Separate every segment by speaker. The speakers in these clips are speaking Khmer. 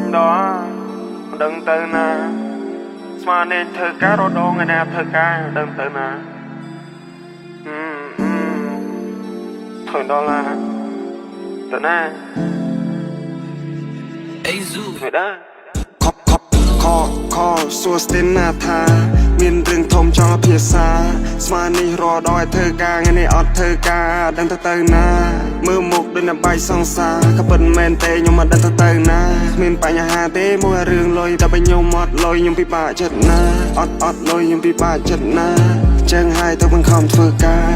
Speaker 1: ញដល់មិនដឹងទៅណាស្មាននេះធ្វើការរដងឯណាធ្វើការមិនដឹងទៅណាហឹមហឹមធុញដល់ណាទៅណាធ្វើដែរ
Speaker 2: ខខខខសួស្ទេណាថា មានរឿងធំចង់ភាសា ស្មាននេះរដឲ្យធ្វើការថ្ងៃនេះអត់ធ្វើការដឹងទៅទៅណា មើលមុខដូចអ្នកបាយសង្សារក៏ពិតមែនទេខ្ញុំមិនដឹងទៅទៅណាគ្មានបញ្ហាទេមួយរឿងលុយតែបើខ្ញុំអត់លុយខ្ញុំពិបាកចិត្តណាអត់អត់លុយខ្ញុំពិបាកចិត្តណាចឹងហើយទៅបង្ខំធ្វើការ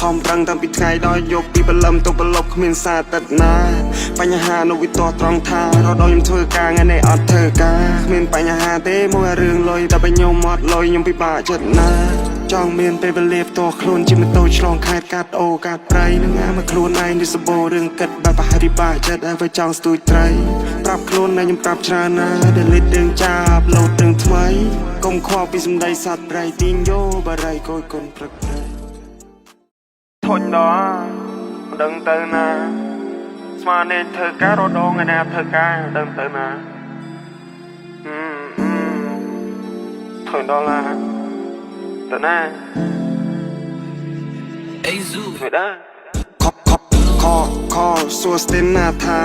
Speaker 2: ខំប្រឹងតាំងពីថ្ងៃដល់យប់ពីព្រលឹមទៅប្រឡប់គ្មានសារទឹកណាបញ្ហានៅវិតត្រង់ថារដល់ខ្ញុំធ្វើការថ្ងៃនេះអត់ធ្វើការគ្មានបញ្ហាទេមួយរឿងលុយតែបើខ្ញុំអត់លុយខ្ញុំពិបាកចិត្តណាចង់មានពេលវេលាផ្ទាល់ខ្លួនជិះម៉ូតូឆ្លងខេត្តកាត់អូកាត់ព្រៃនឹងអាមកខ្លួនឯងនេះសបោរឿងគិតបែបប្រហែលពិបាកចិត្តហើយបើចង់ស្ទួយត្រីប្រាប់ខ្លួនឯងខ្ញុំប្រាប់ច្រើនណាស់ delete រឿងចាប់លោតរឿងថ្មីកុំខ្វល់ពីសម្ដីសត្វព្រៃទីងយោបារីកូយកុនព្រឹកព្រៃ
Speaker 1: ធុញដល់មិនដឹងទៅណាស្មាននេះធ្វើការរដងឯណាធ្វើការមិនដឹងទៅណាហឹមហឹមធុញដល់ណាទៅណាធ្វើដែរ
Speaker 2: ខខខខសួស្ទេណាថា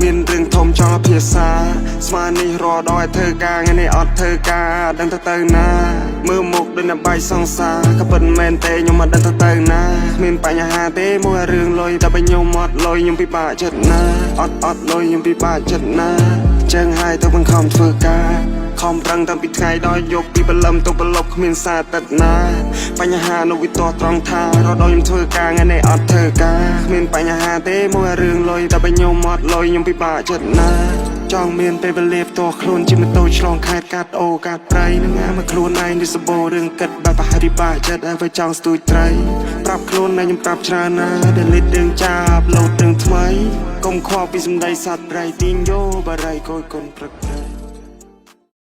Speaker 2: មានរឿងធំចង់ភាសា ស្មាននេះរដឲ្យធ្វើការថ្ងៃនេះអត់ធ្វើការដឹងទៅទៅណា មើលមុខដូចអ្នកបាយសង្សារក៏ពិតមែនទេខ្ញុំមិនដឹងទៅទៅណាគ្មានបញ្ហាទេមួយរឿងលុយតែបើខ្ញុំអត់លុយខ្ញុំពិបាកចិត្តណាអត់អត់លុយខ្ញុំពិបាកចិត្តណាចឹងហើយទៅបង្ខំធ្វើការខំប្រឹងតាំងពីថ្ងៃដល់យប់ពីព្រលឹមទៅប្រឡប់គ្មានសារទឹកណាបញ្ហានៅវិតត្រង់ថារដល់ខ្ញុំធ្វើការថ្ងៃនេះអត់ធ្វើការគ្មានបញ្ហាទេមួយរឿងលុយតែបើខ្ញុំអត់លុយខ្ញុំពិបាកចិត្តណាចង់មានពេលវេលាផ្ទាល់ខ្លួនជិះម៉ូតូឆ្លងខេត្តកាត់អូកាត់ព្រៃនឹងអាមកខ្លួនឯងនេះសបោរឿងគិតបែបប្រហែលពិបាកចិត្តហើយបើចង់ស្ទួយត្រីប្រាប់ខ្លួនឯងខ្ញុំប្រាប់ច្រើនណាស់ delete រឿងចាប់លោតរឿងថ្មីកុំខ្វល់ពីសម្ដីសត្វព្រៃទីងយោបារីកូយកុនព្រឹក